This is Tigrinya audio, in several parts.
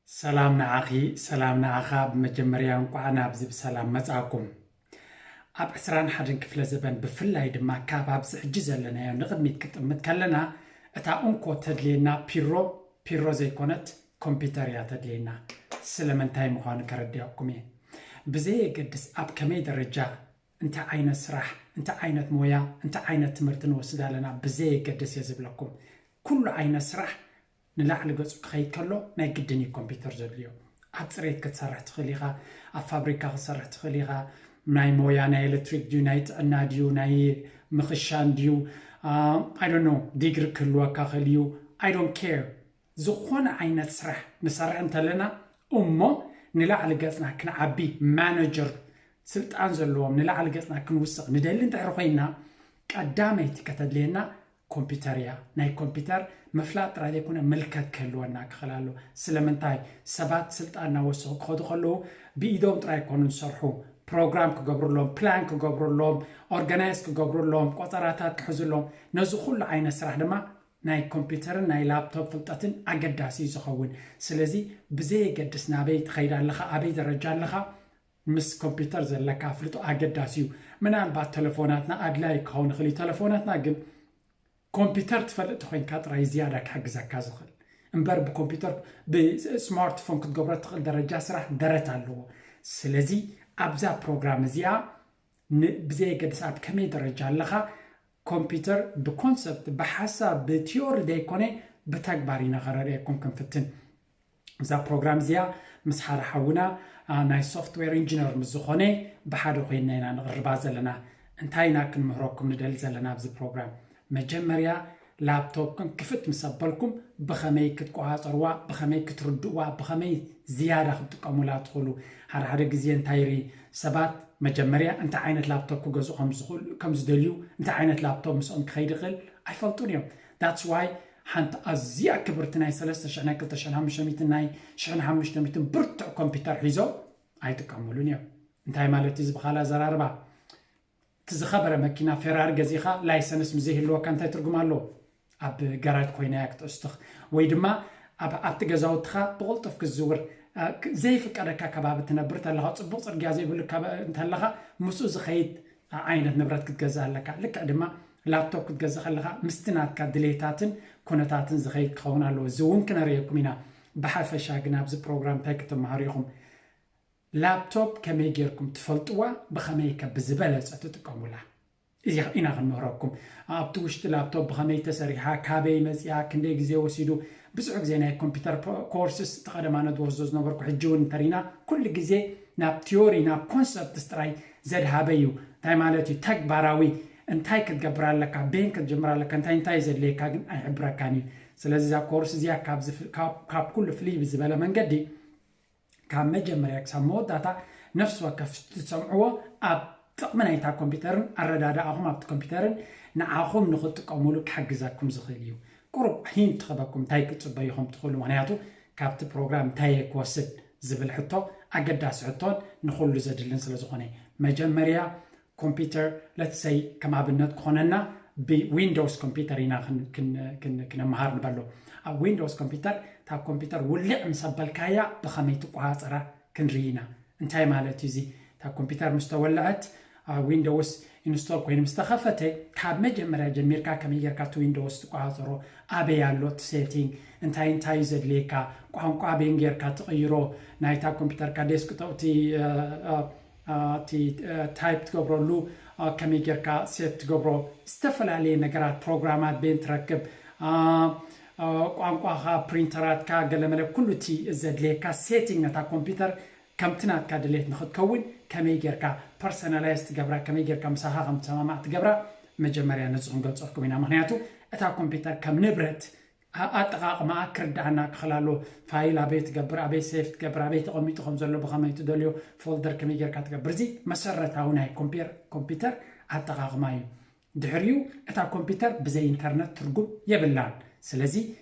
ሰላም ንዓኺ፣ ሰላም ንዓኻ። ብመጀመርያ እንቋዕ ናብዚ ብሰላም መጻእኩም። ኣብ ዕስራን ሓደን ክፍለ ዘበን፣ ብፍላይ ድማ ካብ ኣብዚ ሕጂ ዘለናዮ ንቕድሚት ክጥምት ከለና፣ እታ እንኮ ተድልየና ፒሮ፣ ፒሮ ዘይኮነት ኮምፒውተር እያ ተድልየና። ስለምንታይ ምዃኑ ከረድኣኩም እየ። ብዘየገድስ ኣብ ከመይ ደረጃ፣ እንታይ ዓይነት ስራሕ፣ እንታይ ዓይነት ሞያ፣ እንታይ ዓይነት ትምህርቲ ንወስድ ኣለና ብዘየገድስ እየ ዝብለኩም። ኩሉ ዓይነት ስራሕ ንላዕሊ ገጹ ክኸይድ ከሎ ናይ ግድን እዩ ኮምፒውተር ዘድልዮ። ኣብ ጽሬት ክትሰርሕ ትኽእል ኢኻ፣ ኣብ ፋብሪካ ክትሰርሕ ትኽእል ኢኻ። ናይ ሞያ፣ ናይ ኤሌክትሪክ ድዩ፣ ናይ ጥዕና ድዩ፣ ናይ ምኽሻን ድዩ፣ I don't know፣ ዲግሪ ክህልወካ ክእል እዩ። I don't care። ዝኾነ ዓይነት ስራሕ ንሰርሕ እንተለና እሞ ንላዕሊ ገጽና ክንዓቢ፣ ማነጀር፣ ስልጣን ዘለዎም፣ ንላዕሊ ገጽና ክንውስኽ ንደሊ እንድሕር ኮይና፣ ቀዳመይቲ ከተድልየና ኮምፒውተር እያ። ናይ ኮምፒውተር ምፍላጥ ጥራይ ዘይኮነ ምልከት ክህልወና ክኽእል ኣሎ። ስለምንታይ? ሰባት ስልጣን እናወሰኹ ክኸዱ ከለዉ ብኢዶም ጥራይ ኣይኮኑን ዝሰርሑ። ፕሮግራም ክገብሩሎም፣ ፕላን ክገብሩሎም፣ ኦርጋናይዝ ክገብሩሎም፣ ቆጸራታት ክሕዙሎም፣ ነዚ ኩሉ ዓይነት ስራሕ ድማ ናይ ኮምፒውተርን ናይ ላፕቶፕ ፍልጠትን ኣገዳሲ እዩ ዝኸውን። ስለዚ ብዘየገድስ ናበይ ትኸይድ ኣለኻ፣ ኣበይ ደረጃ ኣለኻ፣ ምስ ኮምፒውተር ዘለካ ኣፍልጦ ኣገዳሲ እዩ። ምናልባት ተለፎናትና ኣድላዪ ክኸውን ይኽእል እዩ። ተለፎናትና ግን ኮምፒውተር ትፈልጥ ተኾይንካ ጥራይ ዝያዳ ክሕግዘካ ዝኽእል እምበር፣ ብኮምፒውተር፣ ብስማርትፎን ክትገብሮ ትኽእል ደረጃ ስራሕ ደረት ኣለዎ። ስለዚ ኣብዛ ፕሮግራም እዚኣ ን-፣ ብዘየገድስ ኣብ ከመይ ደረጃ ኣለኻ፣ ኮምፒውተር ብኮንሰፕት፣ ብሓሳብ፣ ብቲዮሪ ዘይኮነ ብተግባር ኢና ከረርእየኩም ክንፍትን። እዛ ፕሮግራም እዚኣ ምስ ሓደ ሓውና፣ አ፣ ናይ ሶፍትዌር ኢንጂነር ምስ ዝኾነ ብሓደ ኮይንና ኢና ንቕርባ ዘለና። እንታይ ኢና ክንምህረኩም ንደሊ ዘለና ኣብዚ ፕሮግራም? መጀመርያ ላፕቶፕኩም ክፍት ምስ ኣበልኩም ብኸመይ ክትቆጻጸርዋ፣ ብኸመይ ክትርድእዋ፣ ብኸመይ ዝያዳ ክትጥቀሙላ ትኽእሉ። ሓደ ሓደ ግዜ እንታይ ይርኢ ሰባት መጀመርያ እንታይ ዓይነት ላፕቶፕ ክገዝኡ ከም ዝኽእሉ፣ ከም ዝደልዩ፣ እንታይ ዓይነት ላፕቶፕ ምስኦም ክኸይድ ይኽእል ኣይፈልጡን እዮም። That's why ሓንቲ ኣዝያ ክብርቲ ናይ ሰለስተ ሽሕን ናይ ክልተ ሽሕን ሓሙሽተ ሚእትን ናይ ሽሕን ሓሙሽተ ሚእትን ብርቱዕ ኮምፒውተር ሒዞም ኣይጥቀሙሉን እዮም። እንታይ ማለት እዩ? እዚ ብኻላ ኣዘራርባ፣ እቲ ዝኸበረ መኪና ፌራሪ ገዚእኻ ላይሰንስ ምስ ዘይህልወካ እንታይ ትርጉም ኣለዎ? ኣብ ጋራጅ ኮይና እያ ክትዕስትኽ። ወይ ድማ ኣብ፣ ኣብቲ ገዛውትኻ ብቕልጡፍ ክትዝውር፣ እ፣ ክ-፣ ዘይፍቀደካ ከባቢ ትነብር ተለኻ፣ ጽቡቕ ጽርግያ ዘይብሉ ከባ-፣ እንተለኻ ምስኡ ዝኸይድ ዓይነት ንብረት ክትገዝእ ኣለካ። ልክዕ ድማ ላፕቶፕ ክትገዝእ ከለኻ ምስቲ ናትካ ድሌታትን ኩነታትን ዝኸይድ ክኸውን ኣለዎ። እዚ እውን ክነርእየኩም ኢና። ብሓፈሻ ግን ኣብዚ ፕሮግራም እንታይ ክትመሃሩ ኢኹም? ላፕቶፕ ከመይ ጌርኩም ትፈልጥዋ? ብኸመይ ከ ብዝበለጸ ትጥቀሙላ? እዚ ኢና ክንምህረኩም። ኣብቲ ውሽጢ ላፕቶፕ ብኸመይ ተሰሪሓ፣ ካበይ መጺኣ፣ ክንደይ ግዜ ወሲዱ፣ ብዙሕ ግዜ ናይ ኮምፒውተር ፕሮ-፣ ኮርስስ እቲ ቀደም ኣነ ዝወስዶ ዝነበርኩ፣ ሕጂ እውን እንተሪና ኩሉ ግዜ ናብ ቲዮሪ፣ ናብ ኮንሰፕትስ ጥራይ ዘድሃበ እዩ። እንታይ ማለት እዩ? ተግባራዊ እንታይ ክትገብር ኣለካ፣ ቤን ክትጅምር ኣለካ፣ እንታይ እንታይ ዘድልየካ ግን ኣይሕብረካን እዩ። ስለዚ እዛ ኮርስ እዚኣ ካብ ዝፍ-፣ ካብ፣ ካብ ኩሉ ፍልይ ብዝበለ መንገዲ ካብ መጀመርያ ክሳብ መወዳእታ ነፍሲ ወከፍ ትሰምዕዎ ኣብ ጥቕሚ ናይታ ኮምፒውተርን ኣረዳድኣኹም ኣብቲ ኮምፒውተርን ንዓኹም ንኽትጥቀሙሉ ክሕግዘኩም ዝኽእል እዩ። ቁሩብ ሂንት ክህበኩም እንታይ ክትጽበዩ ከም ትኽእሉ፣ ምኽንያቱ ካብቲ ፕሮግራም እንታይ እየ ክወስድ ዝብል ሕቶ ኣገዳሲ ሕቶን ንኹሉ ዘድልን ስለ ዝኾነ፣ መጀመርያ ኮምፒውተር፣ let's say፣ ከም ኣብነት ክኾነና ብዊንዶውስ ኮምፒውተር ኢና ክን-፣ ክን-፣ ክን-፣ ክነመሃር ንበሎ። ኣብ ዊንዶውስ ኮምፒውተር፣ እታ ኮምፒውተር ውልዕ ምስ ኣበልካያ ብኸመይ ትቆጻጸራ ክንርኢ ኢና። እንታይ ማለት እዩ እዚ? እታ ኮምፒውተር ምስ ተወልዐት፣ አ፣ ዊንዶውስ ኢንስቶል ኮይኑ ምስ ተኸፈተ፣ ካብ መጀመርያ ጀሚርካ ከመይ ጌርካ እቲ ዊንዶውስ ትቆጻጸሮ፣ ኣበይ ኣሎ እቲ ሴቲንግ፣ እንታይ እንታይ እዩ ዘድልየካ፣ ቋንቋ ኣበይን ጌርካ ትቕይሮ፣ ናይታ ኮምፒውተርካ ዴስክቶፕ፣ እቲ፣ አ፣ አ፣ አ፣ እቲ፣ አ፣ ታይፕ ትገብረሉ፣ አ፣ ከመይ ጌርካ ሴት ትገብሮ፣ ዝተፈላለየ ነገራት፣ ፕሮግራማት ቤን ትረክብ፣ አ፣ አ፣ ቋንቋኻ፣ ፕሪንተራትካ፣ ገለመለ ኩሉ እቲ ዘድልየካ ሴቲንግ ነታ ኮምፒውተር ከምቲ ናትካ ድሌት ንኽትከውን ከመይ ጌርካ ፐርሰናላይዝ ትገብራ፣ ከመይ ጌርካ ምሳኻ ከም ትሰማማዕ ትገብራ፣ መጀመርያ ነዚ ክንገልጸልኩም ኢና። ምኽንያቱ እታ ኮምፒውተር ከም ንብረት ኣ-፣ ኣጠቓቕማኣ ክርድኣና ክኽእል ኣለዎ። ፋይል ኣበይ ትገብር፣ ኣበይ ሴፍ ትገብር፣ ኣበይ ተቐሚጡ ከም ዘሎ፣ ብኸመይ ትደልዮ፣ ፎልደር ከመይ ጌርካ ትገብር። እዚ መሰረታዊ ናይ ኮምፒር-፣ ኮምፒውተር ኣጠቓቕማ እዩ። ድሕሪኡ እታ ኮምፒውተር ብዘይ ኢንተርነት ትርጉም የብላን። ስለዚ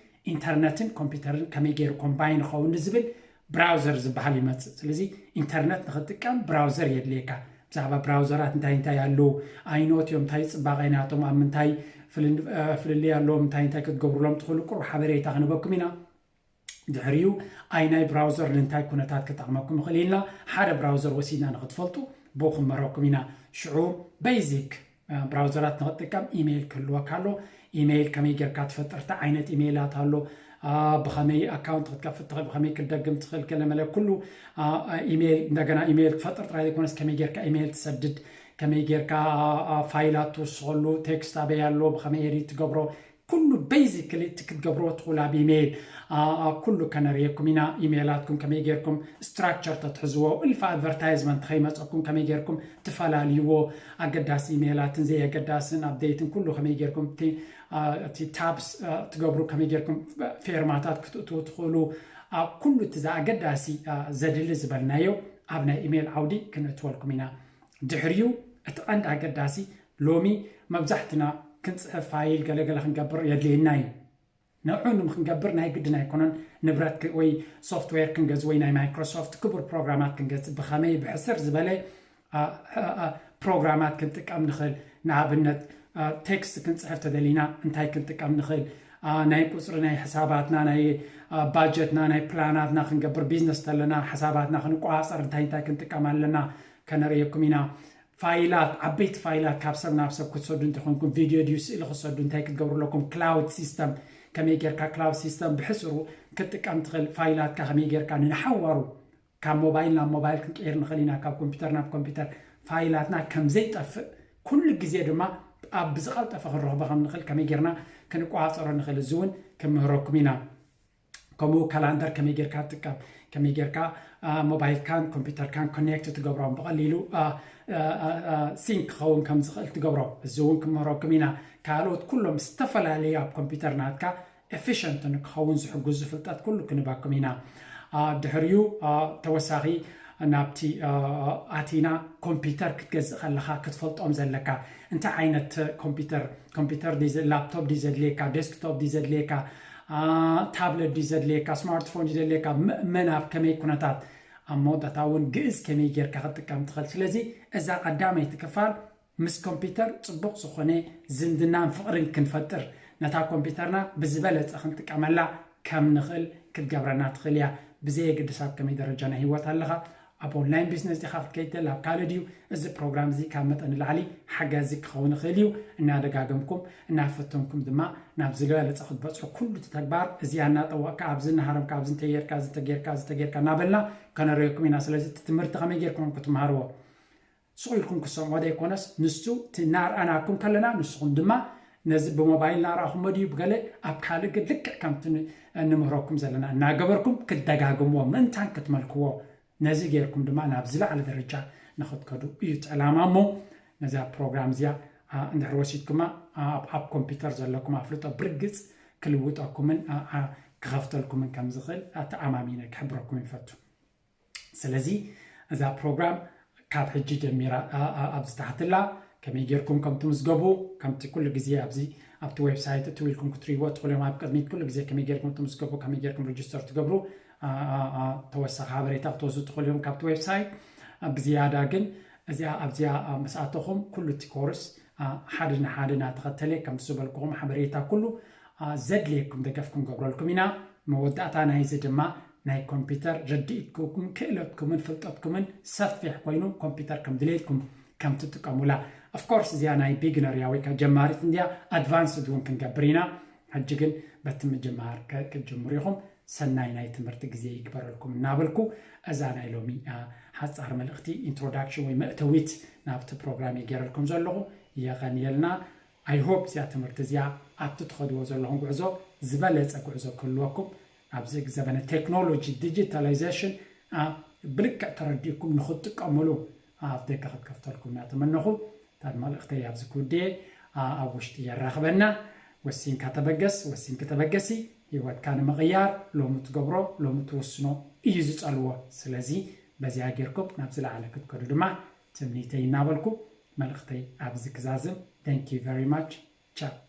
ኢንተርነትን ኮምፒውተርን ከመይ ገይሩ ኮምባይን ይኸውን ንዝብል ብራውዘር ዝበሃል ይመጽእ። ስለዚ ኢንተርነት ንኽትጥቀም ብራውዘር የድልየካ። ብዛዕባ ብራውዘራት እንታይ እንታይ ኣለዉ፣ ኣይኖት እዮም፣ እንታይ ጽባቐ ናቶም፣ ኣብ ምንታይ ፍልል-፣ እ፣ ፍልልይ ኣለዎም፣ እንታይ እንታይ ክትገብሩሎም ትኽእሉ፣ ቁሩብ ሓበሬታ ክንበኩም ኢና። ድሕሪኡ ኣይናይ ብራውዘር ንእንታይ ኩነታት ክጠቕመኩም ይኽእል ኢልና ሓደ ብራውዘር ወሲድና ንክትፈልጡ ብኡ ክንመረኩም ኢና። ሽዑ ቤዚክ ብራውዘራት ንክትጥቀም ኢሜይል ክህልወካ ኣሎ። ኢሜይል ከመይ ጌርካ ትፈጥር፣ እንታይ ዓይነት ኢሜይላት ኣሎ፣ ብኸመይ ኣካውንት ክትከፍት ትኽእል፣ ብኸመይ ክትደግም ትኽእል፣ ገለመለ ኩሉ ኢሜይል። እንደገና ኢሜይል ትፈጥር ጥራይ ዘይኮነስ ከመይ ጌርካ ኢሜይል ትሰድድ፣ ከመይ ጌርካ ፋይላት ትውስኸሉ፣ ቴክስት ኣበይ ኣሎ፣ ብኸመይ ኤዲት ትገብሮ፣ ኩሉ ቤዚክሊ እቲ ክትገብርዎ ትኽእሉ ኣብ ኢሜይል ኩሉ ከነርእየኩም ኢና። ኢሜይላትኩም ከመይ ጌርኩም ስትራክቸር ተትሕዝዎ፣ እልፊ ኣድቨርታይዝመንት ከይመፀኩም ከመይ ጌርኩም ትፈላልይዎ፣ ኣገዳሲ ኢሜይላትን ዘየገዳስን ኣፕዴትን ኩሉ ከመይ ጌርኩም እቲ ታብስ ትገብሩ፣ ከመይ ጌርኩም ፌርማታት ክትእትዉ ትኽእሉ፣ ኩሉ እቲ ኣገዳሲ ዘድሊ ዝበልናዮ ኣብ ናይ ኢሜይል ዓውዲ ክንእትወልኩም ኢና። ድሕሪኡ እቲ ቀንዲ ኣገዳሲ ሎሚ መብዛሕትና ክንፅሕፍ ፋይል ገለገለ ክንገብር የድልየና እዩ። ንዑ ንክንገብር ናይ ግድን ኣይኮነን ንብረት ወይ ሶፍትዌር ክንገዝ ወይ ናይ ማይክሮሶፍት ክቡር ፕሮግራማት ክንገዝ። ብኸመይ ብሕስር ዝበለ ፕሮግራማት ክንጥቀም ንኽእል። ንኣብነት ቴክስት ክንፅሕፍ ተደሊና እንታይ ክንጥቀም ንኽእል፣ ናይ ቁፅሪ ናይ ሕሳባትና ናይ ባጀትና ናይ ፕላናትና ክንገብር፣ ቢዝነስ ተለና ሕሳባትና ክንቆፃፀር እንታይ እንታይ ክንጥቀም ኣለና ከነርእየኩም ኢና። ፋይላት፣ ዓበይቲ ፋይላት ካብ ሰብ ናብ ሰብ ክትሰዱ እንተኾንኩም፣ ቪድዮ ድዩ ስእሊ ክትሰዱ እንታይ ክትገብሩ ኣለኩም? ክላውድ ሲስተም፣ ከመይ ጌርካ ክላውድ ሲስተም ብሕፅሩ ክትጥቀም ትኽእል፣ ፋይላትካ ከመይ ጌርካ ንሓዋሩ ካብ ሞባይል ናብ ሞባይል ክንቀይር ንኽእል ኢና፣ ካብ ኮምፒውተር ናብ ኮምፒውተር ፋይላትና ከም ዘይጠፍእ ኩሉ ግዜ ድማ ኣብ ብዝቐልጠፈ ክንረኽቦ ከም ንኽእል ከመይ ጌርና ክንቆፃፀሮ ንኽእል፣ እዚ እውን ክምህረኩም ኢና። ከምኡ ካላንደር ከመይ ጌርካ ትጥቀም፣ ከመይ ጌርካ ሞባይልካን ኮምፒውተርካን ኮኔክት ትገብሮም፣ ብቐሊሉ ሲንክ ክኸውን ከም ዝኽእል ትገብሮ፣ እዚ እውን ክምህረኩም ኢና። ካልኦት ኩሎም ዝተፈላለዩ ኣብ ኮምፒውተር ናትካ ኤፊሽንት ንክኸውን ዝሕግዙ ፍልጠት ኩሉ ክንባኩም ኢና። ድሕሪኡ ተወሳኺ ናብቲ ኣቲና ኮምፒውተር ክትገዝእ ከለኻ ክትፈልጦም ዘለካ እንታይ ዓይነት ኮምፒውተር፣ ኮምፒውተር ላፕቶፕ ድዩ ዘድልየካ፣ ዴስክቶፕ ድዩ ዘድልየካ፣ ታብለት ድዩ ዘድልየካ፣ ስማርትፎን ድዩ ዘድልየካ፣ መን ኣብ ከመይ ኩነታት፣ ኣብ መወዳእታ እውን ግእዝ ከመይ ጌርካ ክትጥቀም ትኽእል። ስለዚ እዛ ቀዳመይቲ ክፋል ምስ ኮምፒውተር ፅቡቕ ዝኾነ ዝምድናን ፍቕርን ክንፈጥር፣ ነታ ኮምፒውተርና ብዝበለፀ ክንጥቀመላ ከም ንኽእል ክትገብረና ትኽእል እያ። ብዘየግድስ ኣብ ከመይ ደረጃ ናይ ህይወት ኣለኻ፣ ኣብ ኦንላይን ቢዝነስ ዲኻ ክትከይድ ደላ፣ ኣብ ካልእ ድዩ፣ እዚ ፕሮግራም እዚ ካብ መጠን ንላዕሊ ሓጋዚ ክኸውን ይኽእል እዩ። እናደጋገምኩም እናፈተንኩም ድማ ናብ ዝበለፀ ክትበፅሑ ኩሉ እቲ ተግባር እዚኣ እናጠወቕካ ኣብዚ እናሃረምካ ኣብዚ እንተጌርካ እዚ እንተጌርካ እዚ እንተጌርካ እናበልና ከነርእየኩም ኢና። ስለዚ እቲ ትምህርቲ ከመይ ጌርኩም ክትመሃርዎ ስቕ ኢልኩም ክትሰምዖ ዘይኮነስ፣ ንሱ እቲ እናርኣናኩም ከለና ንስኹም ድማ ነዚ ብሞባይል እናርኣኹሞ ድዩ ብገለ ኣብ ካልእ ግን ልክዕ ከምቲ ን- እንምህረኩም ዘለና እናገበርኩም ክትደጋግምዎ ምእንታን ክትመልክዎ፣ ነዚ ጌርኩም ድማ ናብ ዝለዓለ ደረጃ ንኽትከዱ እዩ እቲ ዕላማ። እሞ ነዛ ፕሮግራም እዚኣ እንድሕር ወሲድኩማ ኣብ ኮምፒውተር ዘለኩም ኣፍልጦ ብርግፅ ክልውጠኩምን ክኸፍተልኩምን ከም ዝኽእል ተኣማሚነ ክሕብረኩም ይፈቱ። ስለዚ እዛ ፕሮግራም ካብ ሕጂ ጀሚራ ኣብዚ ታሕትላ ከመይ ጌርኩም ከም ትምዝገቡ፣ ከምቲ ኩሉ ግዜ ኣብዚ ኣብቲ ዌብሳይት እትው ኢልኩም ክትሪእዎ ትኽእሉ እዮም። ኣብ ቅድሚት ኩሉ ግዜ ከመይ ጌርኩም ትምዝገቡ፣ ከመይ ጌርኩም ሬጅስተር ትገብሩ፣ ተወሳኺ ሓበሬታ ክትወስዱ ትኽእሉ እዮም ካብቲ ዌብሳይት። ብዝያዳ ግን እዚኣ ኣብዚኣ ምስ ኣተኹም ኩሉ እቲ ኮርስ ሓደ ንሓደ እናተኸተለ ከምቲ ዝበልኩኹም ሓበሬታ ኩሉ ዘድልየኩም ደገፍ ክንገብረልኩም ኢና። መወዳእታ ናይዚ ድማ ናይ ኮምፒውተር ርድኢትኩም ክእለትኩምን ፍልጠትኩምን ሰፊሕ ኮይኑ ኮምፒውተር ከም ድሌትኩም ከም ትጥቀሙላ። ኦፍኮርስ እዚኣ ናይ ቢግነር እያ ወይ ከዓ ጀማሪት እንድያ፣ ኣድቫንስድ እውን ክንገብር ኢና። ሕጂ ግን በቲ ምጅማር ክትጅምሩ ኢኹም። ሰናይ ናይ ትምህርቲ ግዜ ይግበረልኩም እናበልኩ እዛ ናይ ሎሚ ሓፃር መልእኽቲ ኢንትሮዳክሽን ወይ መእተዊት ናብቲ ፕሮግራም እየ ገይረልኩም ዘለኹ። የቐንየልና። I hope እዚኣ ትምህርቲ እዚኣ ኣብቲ ትኸድዎ ዘለኹም ጉዕዞ ዝበለፀ ጉዕዞ ክህልወኩም፣ ኣብዚ ዘበነ ቴክኖሎጂ ዲጂታላይዜሽን ብልክዕ ተረዲእኩም ንክትጥቀምሉ ኣፍ ደገ ክትከፍተልኩም እናተመነኹ፣ እታ መልእኽተይ ኣብዚ ክውድየ። ኣብ ውሽጢ የራኽበና። ወሲንካ ተበገስ፣ ወሲንኪ ተበገሲ። ህይወትካ ንምቕያር ሎሚ ትገብሮ፣ ሎሚ ትውስኖ እዩ ዝፀልዎ። ስለዚ በዚኣ ጌርኩም ናብ ዝለዓለ ክትከዱ ድማ ትምኒተይ እናበልኩ መልእኽተይ ኣብዚ ክዛዝም። Thank you very much. ቻው።